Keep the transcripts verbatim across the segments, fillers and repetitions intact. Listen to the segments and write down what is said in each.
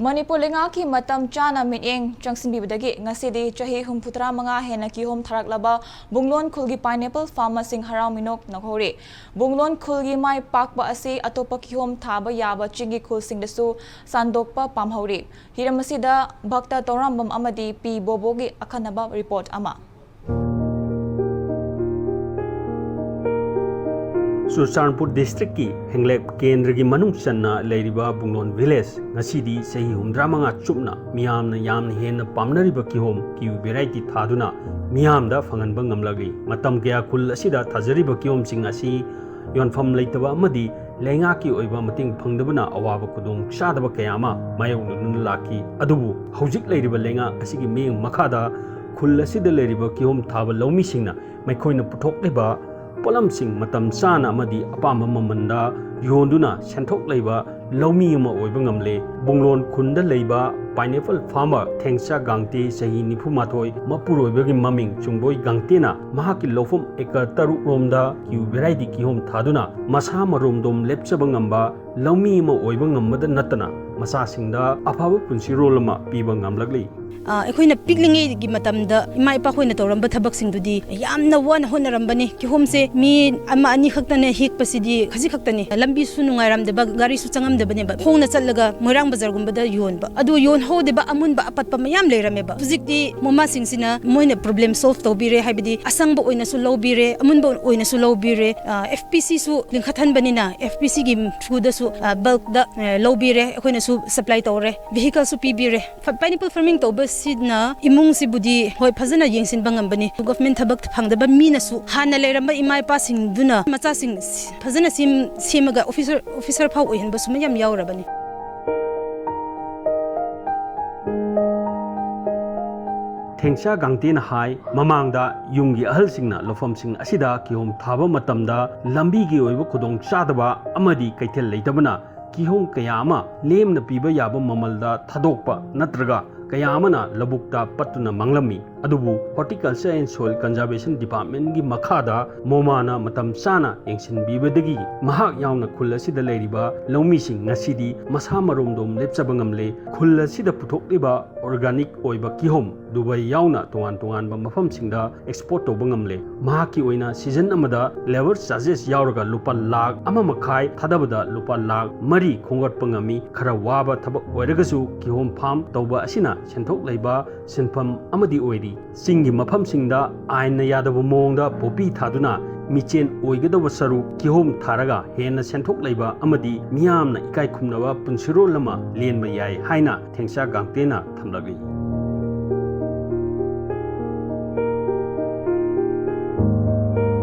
ꯃꯅꯤꯄꯨꯔ ꯂꯩꯉꯥꯛꯀꯤ ꯃꯇꯝ ꯆꯥꯅ ꯃꯤꯠꯌꯦꯡ ꯆꯪꯁꯤꯟꯕꯤꯕꯗꯒꯤ ꯉꯁꯤꯗꯤ ꯆꯍꯤ ꯍꯨꯝꯐꯨꯇꯔꯥ ꯃꯉꯥ ꯍꯦꯟꯅ ꯀꯤꯍꯣꯝ ꯊꯥꯔꯛꯂꯕ ꯕꯨꯡꯂꯣꯟ ꯈꯨꯜꯒꯤ pineapple farmerꯁꯤꯡ ꯍꯔꯥꯎ ꯃꯤꯅꯣꯛ ꯅꯧꯍꯧꯔꯤ꯫ ꯕꯨꯡꯂꯣꯟ ꯈꯨꯜꯒꯤ ꯃꯥꯏ ꯄꯥꯛꯄ ꯑꯁꯤ ꯑꯇꯣꯞꯄ ꯀꯤꯍꯣꯝ ꯊꯥꯕ ꯌꯥꯕ ꯆꯤꯡꯒꯤ ꯈꯨꯜꯁꯤꯡꯗꯁꯨ ꯁꯟꯗꯣꯛꯄ ꯄꯥꯝꯍꯧꯔꯤ꯫ ꯍꯤꯔꯝ ꯑꯁꯤꯗ ꯚꯛꯇ ꯇꯧꯔꯥꯝꯕꯝ ꯑꯃꯗꯤ ꯄꯤ ꯕꯣꯕꯣꯒꯤ ꯑꯈꯟꯅꯕ report ꯑꯃ꯫ ꯆꯨꯔꯆꯥꯟꯄꯨꯔ districtꯀꯤ ꯍꯦꯡꯂꯦꯞ ꯀꯦꯟꯗ꯭ꯔꯒꯤ ꯃꯅꯨꯡ ꯆꯟꯅ ꯂꯩꯔꯤꯕ ꯕꯨꯡꯂꯣꯟ village ꯉꯁꯤꯗꯤ ꯆꯍꯤ ꯍꯨꯝꯐꯨꯇꯔꯥ ꯃꯉꯥ ꯆꯨꯞꯅ ꯃꯤꯌꯥꯝꯅ ꯌꯥꯝꯅ ꯍꯦꯟꯅ ꯄꯥꯝꯅꯔꯤꯕ ꯀꯤꯍꯣꯝ Q variety ꯊꯥꯗꯨꯅ ꯃꯤꯌꯥꯝꯗ ꯐꯪꯍꯟꯕ ꯉꯝꯂꯛꯂꯤ꯫ ꯃꯇꯝ ꯀꯌꯥ ꯈꯨꯜ ꯑꯁꯤꯗ ꯊꯥꯖꯔꯤꯕ ꯀꯤꯍꯣꯝꯁꯤꯡ ꯑꯁꯤ ꯌꯣꯟꯐꯝ ꯂꯩꯇꯕ ꯑꯃꯗꯤ ꯂꯩꯉꯥꯛꯀꯤ ꯑꯣꯏꯕ ꯃꯇꯦꯡ ꯐꯪꯗꯕꯅ ꯑꯋꯥꯕ ꯈꯨꯗꯣꯡ ꯆꯥꯗꯕ ꯀꯌꯥ ꯑꯃ ꯃꯥꯌꯣꯛꯅꯗꯨꯅ ꯂꯥꯛꯈꯤ꯫ ꯑꯗꯨꯕꯨ ꯍꯧꯖꯤꯛ ꯂꯩꯔꯤꯕ ꯂꯩꯉꯥꯛ ꯑꯁꯤꯒꯤ ꯃꯤꯠꯌꯦꯡ ꯃꯈꯥꯗ ꯈꯨꯜ ꯑꯁꯤꯗ ꯂꯩꯔꯤꯕ ꯀꯤꯍꯣꯝ ꯊꯥꯕ ꯂꯧꯃꯤꯁꯤꯡꯅ ꯃꯈꯣꯏꯅ ꯄꯨꯊꯣꯛꯂꯤꯕ ꯄꯣꯠꯂꯝꯁꯤꯡ ꯃꯇꯝ ꯆꯥꯅ ꯑꯃꯗꯤ ꯑꯄꯥꯝꯕ ꯃꯃꯜꯗ ꯌꯣꯟꯗꯨꯅ ꯁꯦꯟꯊꯣꯛ ꯂꯩꯕ ꯂꯧꯃꯤ ꯑꯃ ꯑꯣꯏꯕ ꯉꯝꯂꯦ꯫ ꯕꯨꯡꯂꯣꯟ ꯈꯨꯟꯗ ꯂꯩꯕ pineapple farmer ꯊꯦꯡꯆꯥ ꯒꯥꯡꯇꯦ, ꯆꯍꯤ ꯅꯤꯐꯨ ꯃꯥꯊꯣꯏ, ꯃꯄꯨꯔꯣꯏꯕꯒꯤ ꯃꯃꯤꯡ ꯆꯨꯡꯕꯣꯏ ꯒꯥꯡꯇꯦꯅ ꯃꯍꯥꯛꯀꯤ ꯂꯧꯐꯝ acre ꯇꯔꯨꯛ ꯔꯣꯝꯗ Q variety ꯀꯤꯍꯣꯝ ꯊꯥꯗꯨꯅ ꯃꯁꯥ ꯃꯔꯣꯝꯗꯣꯝ ꯂꯦꯞꯆꯕ ꯉꯝꯕ ꯂꯧꯃꯤ ꯑꯃ ꯑꯣꯏꯕ ꯉꯝꯕꯗ ꯅꯠꯇꯅ ꯃꯆꯥꯁꯤꯡꯗ ꯑꯐꯕ ꯄꯨꯟꯁꯤꯔꯣꯜ ꯑꯃ ꯄꯤꯕ ꯉꯝꯂꯛꯂꯤ꯫ ꯑ, ꯑꯩꯈꯣꯏꯅ ꯄꯤꯛꯂꯤꯉꯩꯒꯤ ꯃꯇꯝꯗ ꯏꯃꯥ ꯏꯄꯥꯈꯣꯏꯅ ꯇꯧꯔꯝꯕ ꯊꯕꯛꯁꯤꯡꯗꯨꯗꯤ ꯌꯥꯝꯅ ꯋꯥꯅ ꯍꯣꯠꯅꯔꯝꯕꯅꯤ꯫ ꯀꯤꯍꯣꯝꯁꯦ ꯃꯤ ꯑꯃ ꯑꯅꯤ ꯈꯛꯇꯅ ꯍꯦꯛꯄꯁꯤꯗꯤ ꯈꯖꯤꯛ ꯈꯛꯇꯅꯤ꯫ ꯂꯝꯕꯤꯁꯨ ꯅꯨꯡꯉꯥꯏꯔꯝꯗꯕ, ꯒꯥꯔꯤꯁꯨ ꯆꯪꯉꯝꯗꯕꯅꯦꯕ꯫ ꯈꯣꯡꯅ ꯆꯠꯂꯒ ꯃꯣꯏꯔꯥꯡ ꯕꯖꯥꯔꯒꯨꯝꯕꯗ ꯌꯣꯟꯕ꯫ ꯑꯗꯨ ꯌꯣꯟꯍꯧꯗꯕ ꯑꯃꯨꯟꯕ ꯑꯄꯠꯄ ꯃꯌꯥꯝ ꯂꯩꯔꯝꯃꯦꯕ꯫ ꯍꯧꯖꯤꯛꯇꯤ ꯃꯃꯥꯁꯤꯡꯁꯤꯅ ꯃꯣꯏꯅ problem solve ꯇꯧꯕꯤꯔꯦ, ꯍꯥꯏꯕꯗꯤ ꯑꯁꯪꯕ ꯑꯣꯏꯅꯁꯨ ꯂꯧꯕꯤꯔꯦ, ꯑꯃꯨꯟꯕ ꯑꯣꯏꯅꯁꯨ ꯂꯧꯕꯤꯔꯦ꯫ ꯑ, F P Cꯁꯨ ꯂꯤꯡꯈꯠꯍꯟꯕꯅꯤꯅ F P Cꯒꯤ throughꯗꯁꯨ, ꯑ, bulkꯇ, ꯑ, ꯂꯧꯕꯤꯔꯦ, ꯑꯩꯈꯣꯏꯅꯁꯨ supply ꯇꯧꯔꯦ, vehicleꯁꯨ ꯄꯤꯕꯤꯔꯦ꯫ ꯐ-, pineapple farming ꯇꯧꯕꯁꯤꯅ ꯏꯃꯨꯡꯁꯤꯕꯨꯗꯤ, ꯍꯣꯏ, ꯐꯖꯅ ꯌꯦꯡꯁꯤꯟꯕ ꯉꯝꯕꯅꯤ꯫ Government ꯊꯕꯛ ꯐꯪꯗꯕ ꯃꯤꯅꯁꯨ ꯍꯥꯟꯅ ꯂꯩꯔꯝꯕ ꯏꯃꯥ ꯏꯄꯥꯁꯤꯡꯗꯨꯅ ꯃꯆꯥꯁꯤꯡ ꯐꯖꯅ ꯁꯦꯝ-, ꯁꯦꯝꯃꯒ officer, officer ꯐꯥꯎ ꯑꯣꯏꯍꯟꯕꯁꯨ ꯃꯌꯥꯝ ꯌꯥꯎꯔꯕꯅꯤ꯫ ꯊꯦꯡꯆꯥ ꯒꯥꯡꯇꯦꯅ ꯍꯥꯏ, ꯃꯃꯥꯡꯗ ꯌꯨꯝꯒꯤ ꯑꯍꯜꯁꯤꯡꯅ ꯂꯧꯐꯝꯁꯤꯡ ꯑꯁꯤꯗ ꯀꯤꯍꯣꯝ ꯊꯥꯕ ꯃꯇꯝꯗ ꯂꯝꯕꯤꯒꯤ ꯑꯣꯏꯕ ꯈꯨꯗꯣꯡꯆꯥꯗꯕ ꯑꯃꯗꯤ ꯀꯩꯊꯦꯜ ꯂꯩꯇꯕꯅ ꯀꯤꯍꯣꯝ ꯀꯌꯥ ꯑꯃ ꯂꯦꯝꯅ ꯄꯤꯕ ꯌꯥꯕ ꯃꯃꯜꯗ ꯊꯥꯗꯣꯛꯄ ꯅꯠꯇ꯭ꯔꯒ ꯀꯌꯥ ꯑꯃꯅ ꯂꯧꯕꯨꯛꯇ ꯄꯠꯇꯨꯅ ꯃꯥꯡꯂꯝꯃꯤ꯫ ꯑꯗꯨꯕꯨ Horticulture and Soil Conservation Departmentꯀꯤ ꯃꯈꯥꯗ ꯃꯣꯃꯥꯅ ꯃꯇꯝ ꯆꯥꯅ ꯌꯦꯡꯁꯤꯟꯕꯤꯕꯗꯒꯤ ꯃꯍꯥꯛ ꯌꯥꯎꯅ ꯈꯨꯜ ꯑꯁꯤꯗ ꯂꯩꯔꯤꯕ ꯂꯧꯃꯤꯁꯤꯡ ꯉꯁꯤꯗꯤ ꯃꯁꯥ ꯃꯔꯣꯝꯗꯣꯝ ꯂꯦꯞꯆꯕ ꯉꯝꯂꯦ꯫ ꯈꯨꯜ ꯑꯁꯤꯗ ꯄꯨꯊꯣꯛꯂꯤꯕ organic ꯑꯣꯏꯕ ꯀꯤꯍꯣꯝ ꯗꯨꯕꯥꯏ ꯌꯥꯎꯅ ꯇꯣꯉꯥꯟ ꯇꯣꯉꯥꯟꯕ ꯃꯐꯝꯁꯤꯡꯗ export ꯇꯧꯕ ꯉꯝꯂꯦ꯫ ꯃꯍꯥꯛꯀꯤ ꯑꯣꯏꯅ season ꯑꯃꯗ labour charges ꯌꯥꯎꯔꯒ ꯂꯨꯄꯥ ꯂꯥꯈ ꯑꯃ ꯃꯈꯥꯏ ꯊꯥꯗꯕꯗ ꯂꯨꯄꯥ ꯂꯥꯈ ꯃꯔꯤ ꯈꯣꯝꯒꯠꯄ ꯉꯝꯃꯤ꯫ ꯈꯔ ꯋꯥꯕ ꯊꯕꯛ ꯑꯣꯏꯔꯒꯁꯨ ꯀꯤꯍꯣꯝ farm ꯇꯧꯕ ꯑꯁꯤꯅ ꯁꯦꯟꯊꯣꯛ ꯂꯩꯕ ꯁꯤꯟꯐꯝ ꯑꯃꯗꯤ ꯑꯣꯏꯔꯤ꯫ ꯆꯤꯡꯒꯤ ꯃꯐꯝꯁꯤꯡꯗ ꯑꯥꯏꯟꯅ ꯌꯥꯗꯕ ꯃꯑꯣꯡꯗ ꯄꯣꯄꯤ ꯊꯥꯗꯨꯅ ꯃꯤꯆꯦꯟ ꯑꯣꯏꯒꯗꯧꯕ ꯁꯔꯨꯛ ꯀꯤꯍꯣꯝ ꯊꯥꯔꯒ ꯍꯦꯟꯅ ꯁꯦꯟꯊꯣꯛ ꯂꯩꯕ ꯑꯃꯗꯤ ꯃꯤꯌꯥꯝꯅ ꯏꯀꯥꯏ ꯈꯨꯝꯅꯕ ꯄꯨꯟꯁꯤꯔꯣꯜ ꯑꯃ ꯂꯦꯟꯕ ꯌꯥꯏ ꯍꯥꯏꯅ ꯊꯦꯡꯆꯥ ꯒꯥꯡꯇꯦꯅ ꯊꯝꯂꯛꯂꯤ꯫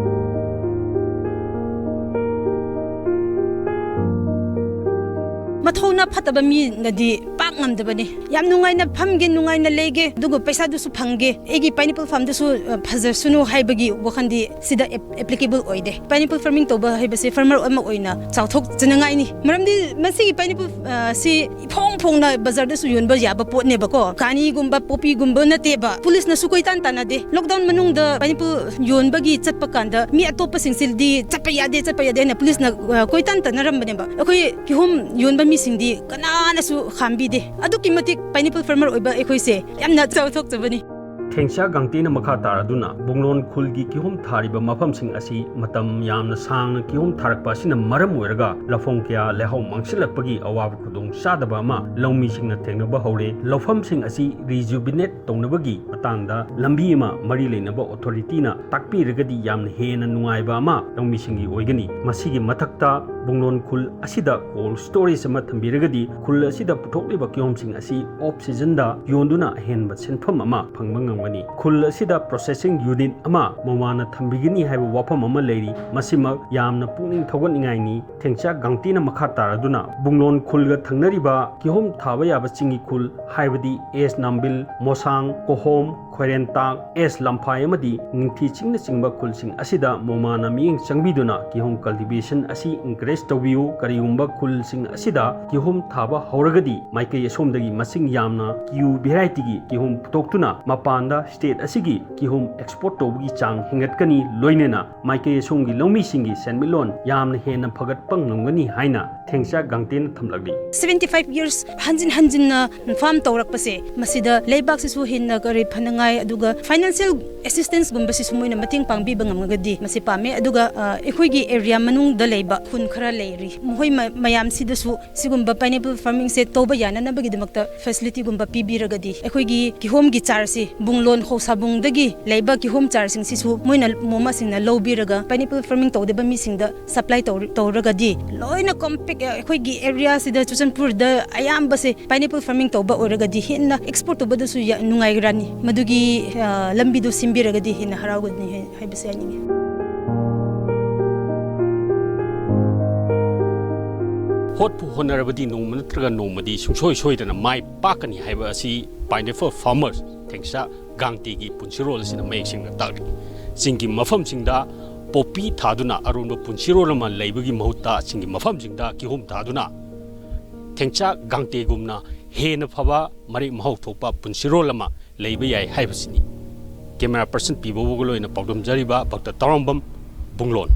ꯃꯊꯧꯅꯥ ꯐꯠꯇꯕ ꯃꯤꯅꯗꯤ ꯄꯥꯛ ꯉꯝꯗꯕꯅꯤ꯫ ꯌꯥꯝ ꯅꯨꯡꯉꯥꯏꯅ ꯐꯝꯒꯦ, ꯅꯨꯡꯉꯥꯏꯅ ꯂꯩꯒꯦ, ꯑꯗꯨꯒ ꯄꯩꯁꯥꯗꯨꯁꯨ ꯐꯪꯒꯦ, ꯑꯩꯒꯤ pineapple farmꯗꯨꯁꯨ ꯐꯖꯁꯅꯨ ꯍꯥꯏꯕꯒꯤ ꯋꯥꯈꯜꯗꯤ ꯁꯤꯗ applicable ꯑꯣꯏꯗꯦ꯫ Pineapple farming ꯇꯧꯕ ꯍꯥꯏꯕꯁꯦ farmer ꯑꯃ ꯑꯣꯏꯅ ꯆꯥꯎꯊꯣꯛꯆꯅꯉꯥꯏꯅꯤ꯫ ꯃꯔꯝꯗꯤ ꯃꯁꯤꯒꯤ pineapple ꯁꯤ ꯏꯐꯣꯡ ꯐꯣꯡꯅ ꯕꯖꯥꯔꯗꯁꯨ ꯌꯣꯟꯕ ꯌꯥꯕ ꯄꯣꯠꯅꯦꯕꯀꯣ꯫ ꯀꯥꯅꯤꯒꯨꯝꯕ, ꯄꯣꯄꯤꯒꯨꯝꯕ ꯅꯠꯇꯦꯕ꯫ ꯄꯨꯂꯤꯁꯅꯁꯨ ꯀꯣꯏꯇꯥꯟ ꯇꯥꯟꯅꯗꯦ꯫ Lockdown ꯃꯅꯨꯡꯗ pineapple ꯌꯣꯟꯕꯒꯤ ꯆꯠꯄ ꯀꯥꯟꯗ ꯃꯤ ꯑꯇꯣꯞꯄꯁꯤꯡꯁꯤꯗꯤ ꯆꯠꯄ ꯌꯥꯗꯦ, ꯆꯠꯄ ꯌꯥꯗꯦ ꯍꯥꯏꯅ ꯄꯨꯂꯤꯁꯅ ꯀꯣꯏꯇꯥꯟ ꯇꯥꯟꯅꯔꯝꯕꯅꯦꯕ꯫ ꯑꯩꯈꯣꯏ ꯀꯤꯍꯣꯝ ꯌꯣꯟꯕ ꯃꯤꯁꯤꯡꯗꯤ ꯀꯅꯥꯅꯁꯨ ꯈꯥꯝꯕꯤꯗꯦ꯫ ꯑꯗꯨꯛꯀꯤ ꯃꯇꯤꯛ pineapple farmer ꯑꯣꯏꯕ ꯑꯩꯈꯣꯏꯁꯦ ꯌꯥꯝꯅ ꯆꯥꯎꯊꯣꯛꯆꯕꯅꯤ꯫ ꯊꯦꯡꯆꯥ ꯒꯥꯡꯇꯦꯅ ꯃꯈꯥ ꯇꯥꯔꯗꯨꯅ ꯕꯨꯡꯂꯣꯟ ꯈꯨꯜꯒꯤ ꯀꯤꯍꯣꯝ ꯊꯥꯔꯤꯕ ꯃꯐꯝꯁꯤꯡ ꯑꯁꯤ ꯃꯇꯝ ꯌꯥꯝꯅ ꯁꯥꯡꯅ ꯀꯤꯍꯣꯝ ꯊꯥꯔꯛꯄ ꯑꯁꯤꯅ ꯃꯔꯝ ꯑꯣꯏꯔꯒ ꯂꯧꯐꯝ ꯀꯌꯥ ꯂꯩꯍꯥꯎ ꯃꯥꯡꯁꯤꯜꯂꯛꯄꯒꯤ ꯑꯋꯥꯕ ꯈꯨꯗꯣꯡ ꯆꯥꯗꯕ ꯑꯃ ꯂꯧꯃꯤꯁꯤꯡꯅ ꯊꯦꯡꯅꯕ ꯍꯧꯔꯦ꯫ ꯂꯧꯐꯝꯁꯤꯡ ꯑꯁꯤ rejuvenate ꯇꯧꯅꯕꯒꯤ ꯃꯇꯥꯡꯗ ꯂꯝꯕꯤ ꯑꯃ ꯃꯔꯤ ꯂꯩꯅꯕ authorityꯅ ꯇꯥꯛꯄꯤꯔꯒꯗꯤ ꯌꯥꯝꯅ ꯍꯦꯟꯅ ꯅꯨꯡꯉꯥꯏꯕ ꯑꯃ ꯂꯧꯃꯤꯁꯤꯡꯒꯤ ꯑꯣꯏꯒꯅꯤ꯫ ꯃꯁꯤꯒꯤ ꯃꯊꯛꯇ ꯕꯨꯡꯂꯣꯟ ꯈꯨꯜ ꯑꯁꯤꯗ cold storage ꯑꯃ ꯊꯝꯕꯤꯔꯒꯗꯤ ꯈꯨꯜ ꯑꯁꯤꯗ ꯄꯨꯊꯣꯛꯂꯤꯕ ꯀꯤꯍꯣꯝꯁꯤꯡ ꯑꯁꯤ off seasonꯗ ꯌꯣꯟꯗꯨꯅ ꯑꯍꯦꯟꯕ ꯁꯦꯟꯐꯝ ꯑꯃ ꯐꯪꯕ ꯉꯝꯒꯅꯤ꯫ ꯈꯨꯜ ꯑꯁꯤꯗ processing unit ꯑꯃ ꯃꯣꯃꯥꯅ ꯊꯝꯕꯤꯒꯅꯤ ꯍꯥꯏꯕ ꯋꯥꯐꯝ ꯑꯃ ꯂꯩꯔꯤ꯫ ꯃꯁꯤꯃꯛ ꯌꯥꯝꯅ ꯄꯨꯛꯅꯤꯡ ꯊꯧꯒꯠꯅꯤꯡꯉꯥꯏꯅꯤ꯫ ꯊꯦꯡꯆꯥ ꯒꯥꯡꯇꯤꯅ ꯃꯈꯥ ꯇꯥꯔꯗꯨꯅ ꯕꯨꯡꯂꯣꯟ ꯈꯨꯜꯒ ꯊꯪꯅꯔꯤꯕ ꯀꯤꯍꯣꯝ ꯊꯥꯕ ꯌꯥꯕ ꯆꯤꯡꯒꯤ ꯈꯨꯜ ꯍꯥꯏꯕꯗꯤ ꯑꯦꯁ ꯅꯥꯝꯕꯤꯜ, ꯃꯣꯁꯥꯡ, ꯀꯣꯍꯣꯝ, ꯈꯣꯏꯔꯦꯟꯇꯥꯛ, ꯑꯦꯁ ꯂꯝꯐꯥꯏ ꯑꯃꯗꯤ ꯅꯤꯡꯊꯤ ꯆꯤꯡꯅꯆꯤꯡꯕ ꯈꯨꯜꯁꯤꯡ ꯑꯁꯤꯗ ꯃꯣꯃꯥꯅ ꯃꯤꯠꯌꯦꯡ ꯆꯪꯕꯤꯗꯨꯅ ꯀꯤꯍꯣꯝ cultivation ꯑꯁꯤ encourage ꯇꯧꯕꯤꯌꯨ꯫ ꯀꯔꯤꯒꯨꯝꯕ ꯈꯨꯜꯁꯤꯡ ꯑꯁꯤꯗ ꯀꯤꯍꯣꯝ ꯊꯥꯕ ꯍꯧꯔꯒꯗꯤ ꯃꯥꯏꯀꯩ ꯑꯁꯣꯝꯗꯒꯤ ꯃꯁꯤꯡ ꯌꯥꯝꯅ ꯀꯤꯌꯨ varietyꯒꯤ ꯀꯤꯍꯣꯝ ꯄꯨꯊꯣꯛꯇꯨꯅ ꯃꯄꯥꯟꯗ state ꯑꯁꯤꯒꯤ ꯀꯤꯍꯣꯝ export ꯇꯧꯕꯒꯤ ꯆꯥꯡ ꯍꯦꯟꯒꯠꯀꯅꯤ꯫ ꯂꯣꯏꯅꯅ ꯃꯥꯏꯀꯩ ꯑꯁꯣꯝꯒꯤ ꯂꯧꯃꯤꯁꯤꯡꯒꯤ ꯁꯦꯟꯃꯤꯠꯂꯣꯟ ꯌꯥꯝꯅ ꯍꯦꯟꯅ ꯐꯒꯠꯄ ꯉꯝꯒꯅꯤ ꯍꯥꯏꯅ ꯊꯦꯡꯆꯥ ꯒꯥꯡꯇꯦꯅ ꯊꯝꯂꯛꯂꯤ꯫ Seventy five years ꯍꯟꯖꯤꯟ ꯍꯟꯖꯤꯟꯅ farm ꯇꯧꯔꯛꯄꯁꯦ, ꯃꯁꯤꯗ ꯂꯩꯕꯥꯛꯁꯤꯁꯨ ꯍꯦꯟꯅ ꯀꯔꯤ ꯐꯅꯉꯥꯏ, ꯑꯗꯨꯒ financial assistance ꯒꯨꯝꯕꯁꯤꯁꯨ ꯃꯣꯏꯅ ꯃꯇꯦꯡ ꯄꯥꯡꯕꯤꯕ ꯉꯝꯂꯒꯗꯤ ꯃꯁꯤ ꯄꯥꯝꯃꯦ꯫ ꯑꯗꯨꯒ ꯑ, ꯑꯩꯈꯣꯏꯒꯤ area ꯃꯅꯨꯡꯗ ꯂꯩꯕ ꯈꯨꯟ ꯈꯔ ꯂꯩꯔꯤ, ꯃꯈꯣꯏ ꯃ- ꯃꯌꯥꯝꯁꯤꯗꯁꯨ ꯁꯤꯒꯨꯝꯕ pineapple farmingꯁꯦ ꯇꯧꯕ ꯌꯥꯅꯅꯕꯒꯤꯗꯃꯛꯇ facilityꯒꯨꯝꯕ ꯄꯤꯕꯤꯔꯒꯗꯤ, ꯑꯩꯈꯣꯏꯒꯤ ꯀꯤꯍꯣꯝꯒꯤ ꯆꯥꯔꯁꯤ ꯕꯨꯡꯂꯣꯟ ꯈꯧꯁꯥꯕꯨꯡꯗꯒꯤ ꯂꯩꯕ ꯀꯤꯍꯣꯝ ꯆꯥꯔꯁꯤꯡꯁꯤꯁꯨ ꯃꯣꯏꯅ ꯃꯣꯃꯥꯁꯤꯡꯅ ꯂꯧꯕꯤꯔꯒ pineapple farming ꯇꯧꯗꯕ ꯃꯤꯁꯤꯡꯗ supply ꯇꯧꯔ- ꯇꯧꯔꯒꯗꯤ, ꯂꯣꯏꯅ compact ꯑꯩꯈꯣꯏꯒꯤ areaꯁꯤꯗ ꯆꯨꯔꯆꯥꯟꯄꯨꯔꯗ ꯑꯌꯥꯝꯕꯁꯦ pineapple farming ꯇꯧꯕ ꯑꯣꯏꯔꯒꯗꯤ ꯍꯦꯟꯅ export ꯇꯧꯕꯗꯁꯨ ꯌꯥ- ꯅꯨꯡꯉꯥꯏꯔꯅꯤ꯫ ꯃꯗꯨꯒꯤ ꯑ, ꯂꯝꯕꯤꯗꯨ ꯁꯦꯝꯕꯤꯔꯒꯗꯤ ꯍꯦꯟꯅ ꯍꯔꯥꯎꯒꯅꯤ ꯍꯥꯏ- ꯍꯥꯏꯕꯁꯦ ꯍꯥꯏꯅꯤꯡꯉꯤ꯫ ꯍꯣꯠꯄꯨ ꯍꯣꯠꯅꯔꯕꯗꯤ ꯅꯣꯡꯃ ꯅꯠꯇ꯭ꯔꯒ ꯅꯣꯡꯃꯗꯤ ꯁꯨꯡꯁꯣꯏ ꯁꯣꯏꯗꯅ ꯃꯥꯏ ꯄꯥꯛꯀꯅꯤ ꯍꯥꯏꯕ ꯑꯁꯤ pineapple farmers ꯊꯦꯡꯆꯥ ꯒꯥꯡꯇꯦꯒꯤ ꯄꯨꯟꯁꯤꯔꯣꯜ ꯑꯁꯤꯅ ꯃꯌꯦꯛ ꯁꯦꯡꯅ ꯇꯥꯛꯂꯤ꯫ ꯆꯤꯡꯒꯤ ꯃꯐꯝꯁꯤꯡꯗ poppy ꯊꯥꯗꯨꯅ ꯑꯔꯣꯟꯕ ꯄꯨꯟꯁꯤꯔꯣꯜ ꯑꯃ ꯂꯩꯕꯒꯤ ꯃꯍꯨꯠꯇ ꯆꯤꯡꯒꯤ ꯃꯐꯝꯁꯤꯡꯗ ꯀꯤꯍꯣꯝ ꯊꯥꯗꯨꯅ ꯊꯦꯡꯆꯥ ꯒꯥꯡꯇꯦꯒꯨꯝꯅ ꯍꯦꯟꯅ ꯐꯕ ꯃꯔꯦꯛ ꯃꯍꯥꯎ ꯊꯣꯛꯄ ꯄꯨꯟꯁꯤꯔꯣꯜ ꯑꯃ ꯂꯩꯕ ꯌꯥꯏ ꯍꯥꯏꯕꯁꯤꯅꯤ꯫ Camera person ꯄꯤꯕꯣꯕꯨꯒ ꯂꯣꯏꯅ ꯄꯥꯎꯗꯝꯖꯔꯤꯕ ꯚꯛꯇ ꯇꯥꯎꯔꯝꯕꯝ ꯕꯨꯡꯂꯣꯟ꯫